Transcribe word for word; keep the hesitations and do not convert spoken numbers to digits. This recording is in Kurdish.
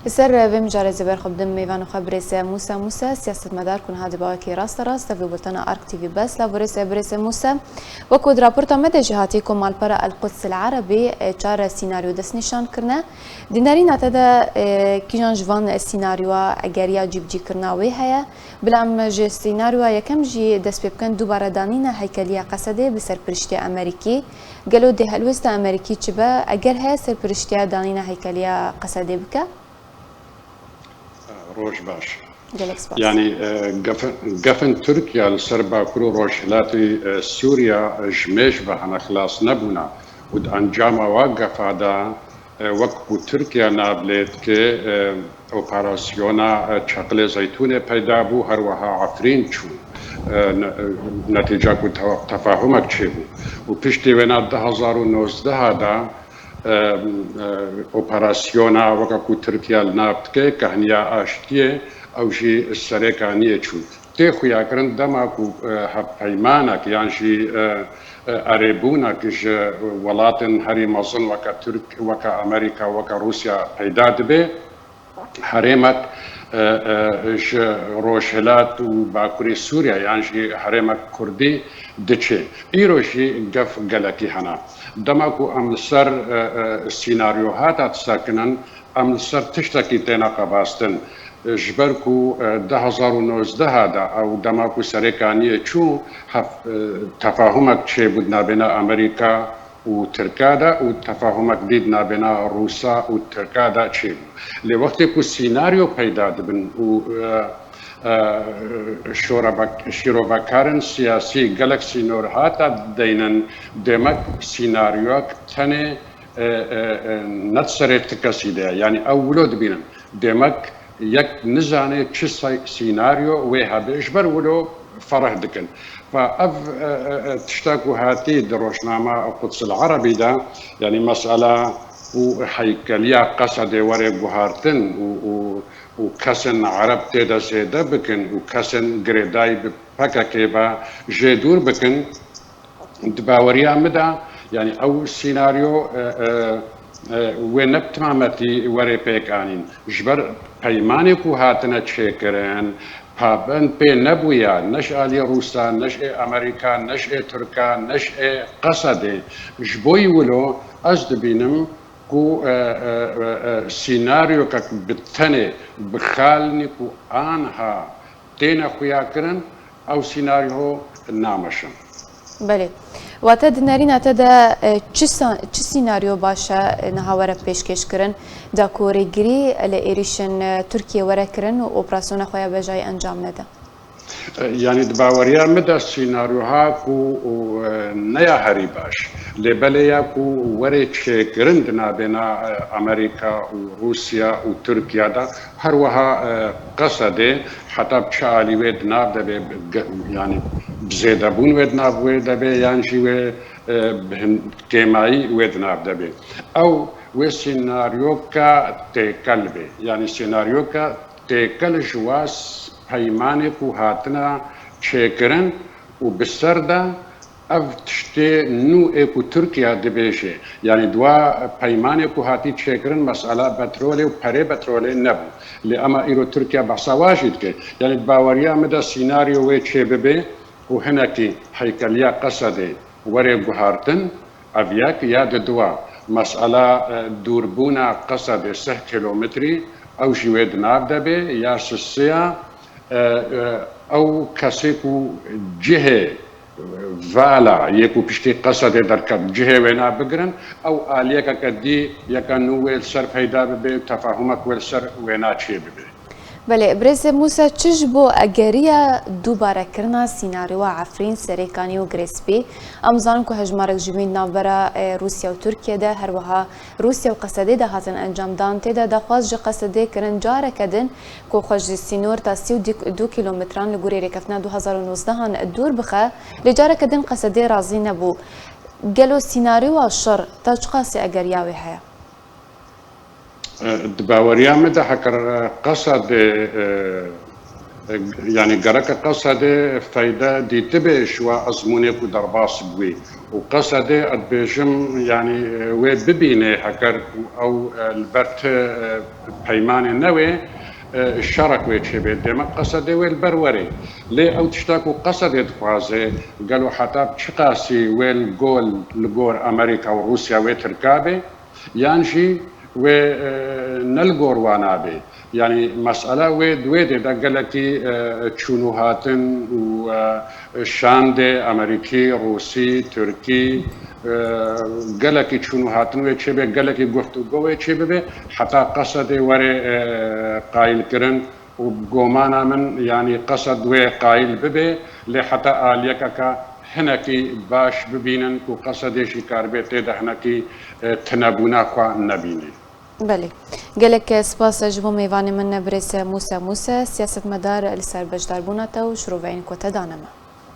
Li ser vê mijarê zêber xwe bidim mêvanê xwe birêz Mûsa Mûsa, siyasetmedar ku niha di bawekî raste rast vê bultena Ark T V bes. Lav û rêz birêz Mûsa. Wek ku di raporta me de jî hatî ku malpera El Quds El Erebî, e, çar sînaryo destnîşan kirine. Di nerîna te de, e, kîjan ji van sînaryoa egeriya cîbicîkirina wê heye? Bila em ji sînaryoya yekem jî dest pê bikin, dubare danîna heykeliya Qesedê bi serpiriştiya Amerîkî. Gelo dê helwêsta Amerîkî çi be, eger heye serpiriştiya danîna heykeliya Qesedê bike? Roj baş. Gelek spas. Yanî, e, gefin, gefin Tirkiye li ser bakur û rojhilatê, e, Sûriye, e, ji mêj ve hene xilas nebûne û di encama wa gefa de, e, wek ku Tirkiye nav lê dike, e, operasyona, e, Çaqilê Zeytûnê peyda bû, her wiha Efrîn çû, e, ne-, e, netîca ku te-, tefahumek çêbû. Û piştî wêna du hezar û nozdeh de, e, e, operasyona weke ku Tirkiye li nav dike, kehniya aştiyê, ew jî serê kaniyê çû. Tê xuyakirin dema ku, e, hevpeymanek yan jî, e, e, erêbûnek ji welatên herî mezin weke Tirk-, weke Amerîka, weke Rûsya peyda dibe, herêmek, e, e, ji Rojhilat û Bakurê Sûriye yan jî herêmek Kurdî diçe. Îro jî gef gelekî hene. Dema ku em li ser, e, e, sînaryoha de disekinin, em li ser tiştekî têne qebastin. Ji ber ku, e, du hezar û nozdeh de ew dema ku serê kaniyê çû, hef-, e, tefahumek çêbû di navbêna Amerîka û Tirka de û tefahumek dî di navbêna Rûsa û Tirka de çêbû. Lê wextê ku sînaryo peyda dibin û, e, e, şorebe-, şîrovekarên siyasî gelek sînorhata dideynin, demek sînaryoyek tenê, e, e, e, ne di serê ti kesî de ye. Yanî ew wilo dibînin. Demek yek nizane çi say-, sînaryo wê hebe. Ji ber wilo fereh dikin. Fa ev, e, e, e, tişta ku hatî di rojnama Quds El Erebî de, yanî mesela û heykeliya Qesedê were guhartin û, û, û kesên Ereb tê de zêde bikin û kesên girêdayî bi P K K ve jê dûr bikin, di baweriya min de, yanî ew sînaryo, e, e, e, wê ne bi timametî were pêk anîn. Ji ber peymanê ku hatine çêkirin, pabend pê nebûya, ne ji aliyê Rûsa, ne ji ê Amerîka, ne ji ê Tirka, ne ji ê Qesedê. Ji bo wilo ez dibînim ku, e, e, e, e, sînaryoyek bi tenê bi xalnî ku anha têne xuyakirin, ew sînaryo nameşin. Belê. Wate di nerîna te de, e, çi sa-, çi sînaryo baş e, e, niha were pêşkêşkirin, da ku rêgirî li êrîşên, e, Tirkiyê were kirin û operasyona xwe ya bejayî encam nede? E, yanî di baweriya min de sînaryoha ku, û, e, ne ya herî baş, lê belê ya ku were çêkirin di navbêna, e, Amerîka û Rûsya û Tirkiye de, her wiha, e, Qesedê, heta bi çi alî wê di nav de be, ge-, yanî bi zêdebûn wê di nav wê de be, yan jî wê, e, bi hin-, kêmayî wê di nav de be. Ew wê sînaryoka têkel be. Yanî sînaryoka têkel ji wa s-, peymanê ku hatine çêkirin û bi ser de ev tiştê nû ê ku Tirkiye dibêje, yanî di wa peymanê ku hatî çêkirin, mesela petrolê û perê petrolê nebû. Lê ema îro Tirkiye behsa wa jî dike. Yanî di baweriya min de sînaryo wê çê bibe û hinekî heykeliya Qesedê were guhartin, ev yek, ya di dua, mesela, e, dûrbûna Qesedê sih kîlometrî, ew jî wê di nav de be, ya sisiya, e, e, ew kesê ku cihê vala yê ku piştî Qesedê derket, cihê wêna bigirin, ew aliyekeke dî yeka nû wê li ser peyda bibe û tefahumek wê li ser wêna çê bibe. Belê, birêz Mûsa, çi ji bo egeriya dubarekirina sînaryoya Efrîn, Serêkanî û Girêspî? Em zanin ku hejmarek ji wî di navbera, e, Rûsya û Tirkiye de, her wiha Rûsya û Qesedê de hatin encamdan. Tê de daxwaz ji Qesedê kirin careke din ku xwe ji sînor ta sî û du kîlometran li gorî rêkeftina du hezar û nozdehan dûr bixe, lê careke din Qesedê razî nebû. Gelo sînaryoya şer ta çiqasî egeriya wê heye? Di baweriya min de heger Qesedê, e, Yani gereke Qesedê feyde dîtibe ji we ezmûnê ku derbas bûyî. Û Qesedê, ez dibêjim, yani wê bibîne heger ku ew, e, li ber ti, e, peymanê newê, e, şerek wê çêbe. Dême Qesedê wê li ber were. Lê ew tişta ku Qesedê dixwaze, gelo heta çiqasî wê li gol, li gor Amerîka û Rûsya wê tirka be, yan jî wê, e, ne li gor wana be. Yani mesele wê di wê dê de gelekî, e, çûn û hatin û, e, şandê Amerîkî, Rûsî, Tirkî, e, gelekî çûn û hatin wê çêbe, gelekî guftûgo wê çêbibe, heta Qesedê were, e, qayilkirin û bi gomana min, yani Qesed wê qayil bibe, lê heta aliyekeke hinekî baş bibînin ku Qesedê jî karibe tê de hinekî, e, tinebûna xwe nebîne. Belê. Gelek spas ji bo mêvanê min birêz Mûse Mûse, siyasetmedar, li ser beşdarbûna te û şiroveyên ku te dane me.